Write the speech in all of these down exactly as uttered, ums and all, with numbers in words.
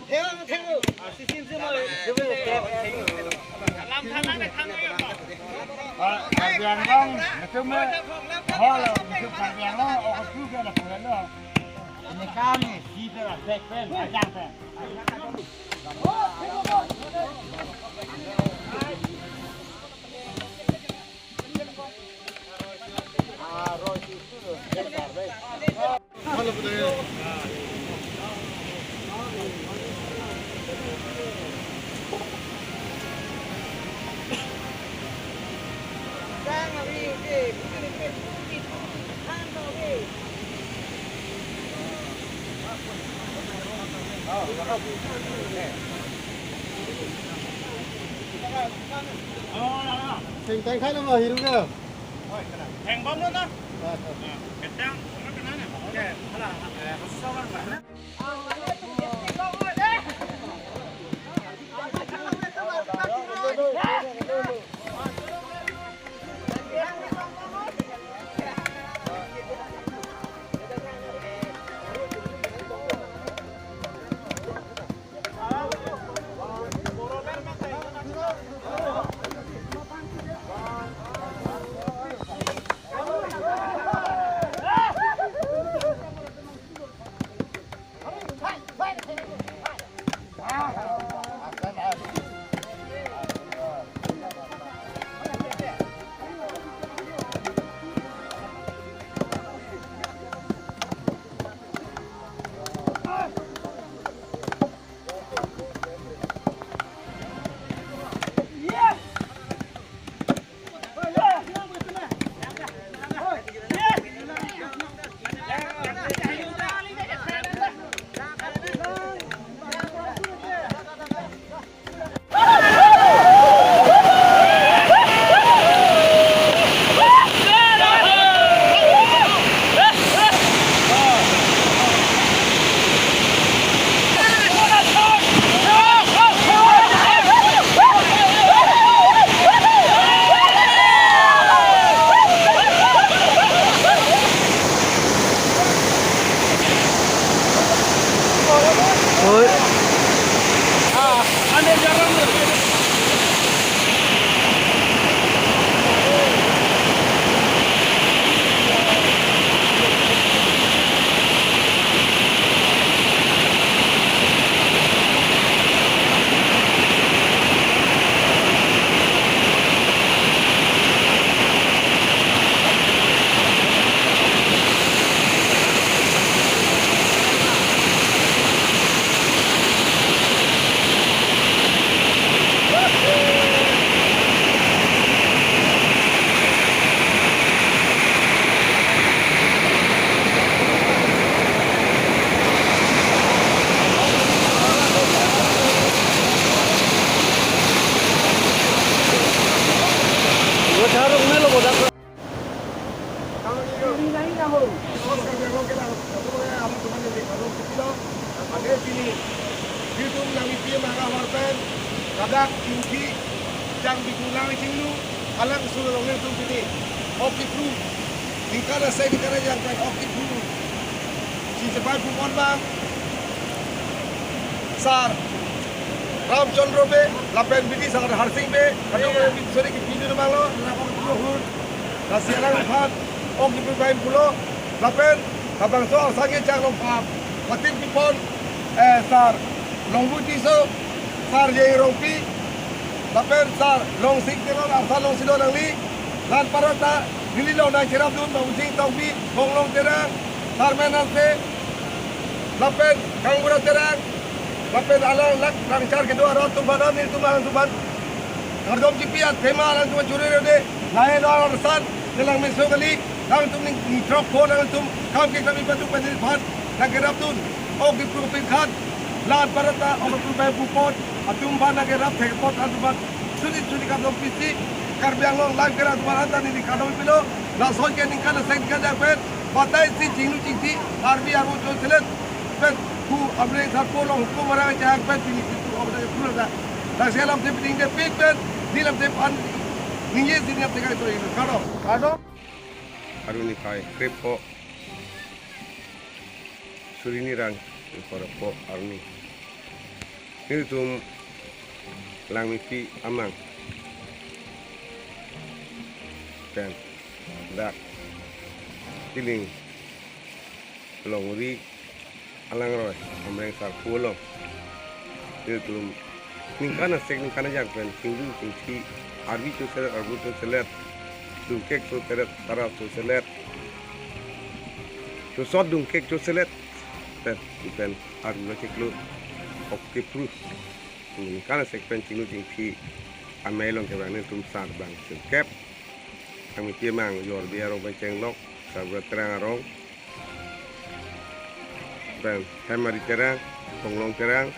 Ah, Karbi Anglong, betul me? Hol, betul Karbi Anglong, oh, betul ke na pura lo. Ini kami, si pera, back pen, ajang pen. Theng theng khai lo ma hiru ke. Theng bom lo na. Ah, ah. Kedang, ano ka na na? Oke, hala, eh, khusus orang mana? Ringai na ho. Namaskar, Karbi Anglong kelang. Amo teman yang di Karbi Anglong kita. Ade pini. Bithung nang ipi manga warpen. Ladak Chingki. Jang Bithung nang chinglu. Alang sulu longle tum pini. Oke pru. Ningkan asai ningkan ajang pen oke pru. Si sepai pukon bang. Sar Ramchandra Bey, lapen bidi Sar Harsing Bey, kadokave bidi sore kipidun abang lo, na kong tulo hur, na si alangliphan, ong kipi bai pulo, lapen, labangso asangke chak longpam, patin pipon, eh, Sar Longbu Tisso, Sar J Rongpi, lapen Sar Longsing Teron, Sar Longsing Teron nangli, la-an parata, neli along nangcherapdun, Bang Using Tokbi, Bonglong Terang, Sar Menan Bey, lapen Kangbura Terang, lapen alang lak rangchar kedo arat atum aphan, nelitum alangtum aphan kardom chipi athema alangtum churi rode, lahelo arsan, nelang meso kali, alangtum ning, ning throk pho alangtum, kam ke kami patu patu aphan, nangkerapdun, oke pru pirkhat, la-an parata, oke pru bai pupot, atum aphan nangkerap thek apot, atum aphan, suni suni kardom pisi, Karbi Anglong live kerap aphan anta neli kardom pilo, lason ke ningkan asai ningkan ajang pen, batai si chinglu chingsi, Karbi Anglong chon selet, pen, ku amreng sarpo along hukum arang chang pen, pini situ, om dak pura dak. Dak si alamthe pining de pik pen, neli lamthe pan, ningje si neli lamthe kai to, kardom. Kardom. Arni kai, krep po. Suri ni rang, ipor po, arni. Nelitum Langmepi amang pen dak Kiling longri alangroi Amreng Sarpo along nelitum ningkan asek ningkan ajak pen chinglu chingthi, arvi choselet, arvo choselet, dungkek choselet, sara choselet, chosot dungkek choselet pen pen arvi chiklo ok kepru. Ningkan asek pen chinglu chingthi amei along kevang nelitum sarbang sirkep. Langmepi amang Jorbi arong pen chenglok, Sabura Terang arong pen Hemari Terang, Konglong Terang,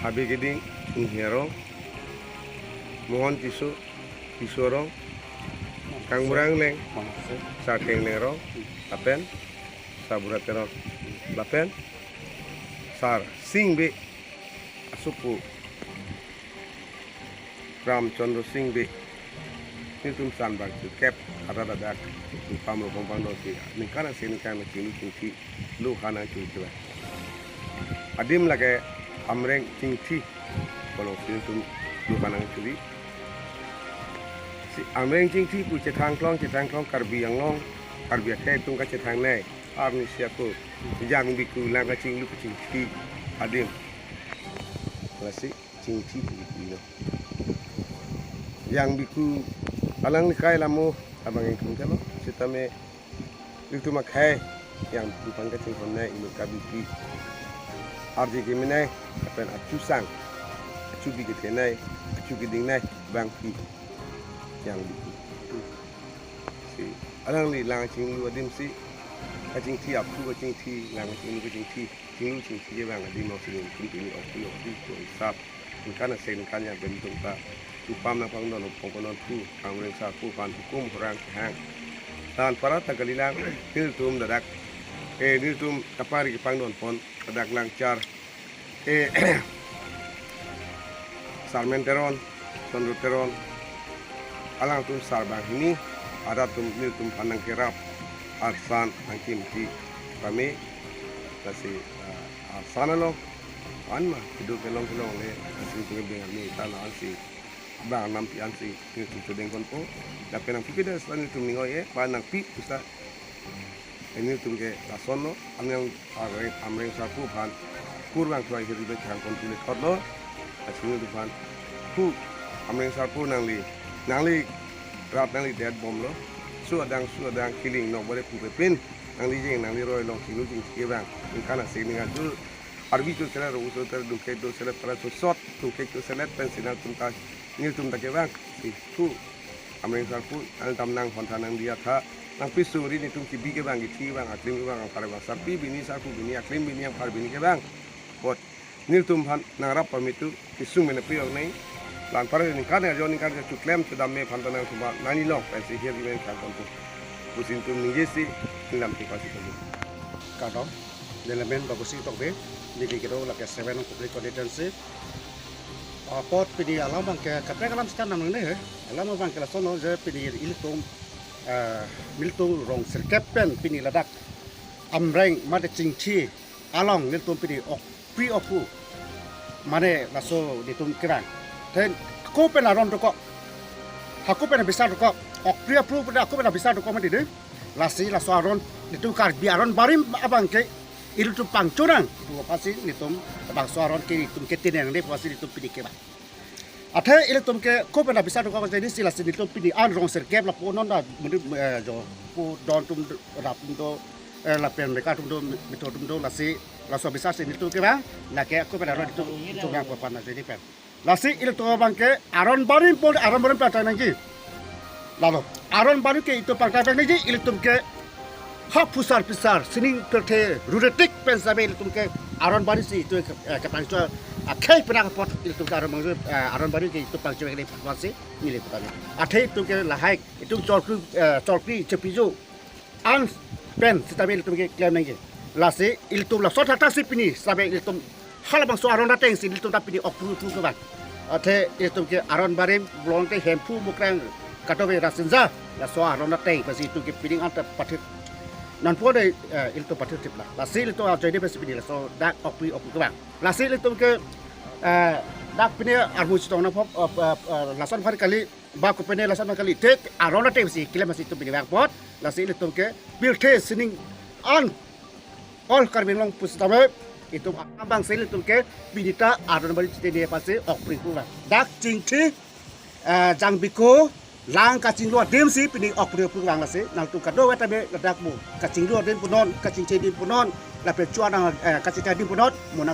Habe Keding, Inghi arong, Mohon Tisso, Tisso arong, Kangmurang Leng, Sarteng Leng arong, lapen Sabura Terang, lapen Sar Sing Bey asopo Ramchandra Sing Bey, nelitum sarbang sirkep arat adak tupam ropong pangdon si ningkan asek ningkan chinglu chingthi lo hanang chingthi ba. Adim lake Amreng Chingthi, kono si nelitum lo hanang churi. Si Amreng Chingthi pu chethang klong, chethang klong Karbi Anglong, Karbi akhei atum kachethang nei. Arni si ako jang biku lang kachinglu kachingthi adim. Lasi chingthi pu biku lo. Jang biku alang likai lamo abang ingkung kelo. Sitame itum akhei jang biku pang kachingthon nei, inut kabipi. Arje kemenei, lapen achusang, achubi kethenei, achu keding nei, bangpi jang biku. Si alangli lang chinglu adim si kachingthi, aphu kachingthi, lang chinglu kachingthi, chinglu chingthi kevang adim along si nelitum pini ok pi ok pi ko isap ningkan asek ningkan ajak pen nelitum ta tupam nangpangdon pongkonon thu Amreng Sarpo aphan hukum hurang kehang. Tan para ta kalilang nelitum dadak, eh, nelitum kapari kepangdon pon dadak Langchar, eh, Sarmen Teron, Chandra Teron, alangtum sarbang hini, arat atum nelitum aphan nangkerap, arsan nangkimti pame, lasi, ah, arsan along, an ma, kedo kelong kelongle, lasi nelitum beng arni, ta la ansi, bang nampi ansi, nelitum chodeng ponpo, lapen nangpi kedo sa nelitum ning oi-e, ba nangpi, pusa, nelitum ke lason lo, Amreng, Amreng, Amreng Sarpo aphan kurvangthu ahirjume kehang pon thu le thot lo. Lasi nelitum aphan thu Amreng Sarpo nangli, nangli rat nangli det bomlo. Su adang, su adang, Kiling nok bore pu pepin nangli jeng nangli roi along chinglu chingthi kevang ningkan asek ningkan chu arvi choselet, arvo choselet, dungkek choselet, sara chosot dungkek choselet pensi nangtum ta, nelitum ta kevang si thu Amreng Sarpo nangli tam nang hontha nangdi atha, nangpi suri nelitum kebi kevang, kethi kevang, aklim kevang, angphar kevang, sarpi bini, sarpo bini, aklim bini, angphar bini kevang. Apot nelitum aphan nangrap pame thu kesung mena pi ok nei. La anpar ningkan ajo ningkan ajo chuklem chedam me aphan ta nangtum aphan nangni long pensi ahirjume kehang pon thu pusi nelitum ningje si nelilam thik pasi pon. Kardom, neli men Bagusi Tokbi, neli kedo lake seven Kopili constituency. Apot pini alam abang ke kaprek alam sita nam ne he. Alam abang ke lason lo je pini ilitum, eh, nelitum rong sirkep pen pini ladak Amreng mate Chingthi along nelitum pini ok pri ok pu. Mane laso nelitum kevang. Then ako pen aron dokok, ako pen abisar dokok, ok pri apru pen ako pen abisar dokok mati de. Lasi laso aron nelitum Karbi aron barim abang ke ilitum pangchor nang pu aphansi nelitum bangso aron ke nelitum ketene nangne pu aphansi nelitum pini kevang. Athe ilitum ke ako pen abisar dokok jadi si lasi nelitum pini an rong sirkep lapu non ta muni, eh, jo pu don atum rap atum do, eh, lapen meka atum do, mitho atum do lasi laso abisar si nelitum kevang, lake ako pen aron nelitum, nelitum vang pu aphan na jadi pen. Lasi ilitum abang ke aron barim pon aron barim pangthai nangji. Lalo aron barim ke itum pangthai nangji, ilitum ke ha phusar phisar sining pirthe ruretik pen sabe ilitum ke aron barim si itum ke, eh, kepangchor akhei pena apot ilitum ke aron barim, eh, aron barim ke itum pangchor ke pasi neli putang. Athe itum ke lahai itum chorkri, eh, chorkri chepijo an pen sitame ilitum ke klem nangji. Lasi ilitum laso thakthak si pini sabe ilitum halabangso aron ateng si ilitum ta pini ok pru pru kevang. Athe ilitum ke aron barim Bolong te Hemphu Mukrang katobe Rasinja laso aron ateng pasi itum ke pining anta pathit Non po de, eh, ilitum pathir tip la. Lasi ilitum ajoine pensi pini laso dak okpri okpri kevang. Lasi ilitum ke, eh, dak pini armu chetong nangpo, eh, eh, eh, lason aphan kali, ba kopine lason aphan kali, thek aron ate si keklem si itum pini vang apot. Lasi ilitum ke pirthe sining an all Karbi Anglong pusitame itum abang si ilitum ke pini ta aron bari chitene apotsi okpri okpri kevang. Dak Chingthi, eh, Jangbiko, lang kachinglu adim si pini okpri okpri kevang. Lasi nangtum kadokave tame ladak mo kachinglu adim punon, kachingthi adim punon, lapen chuan, eh, kachingthi adim punon, mo nang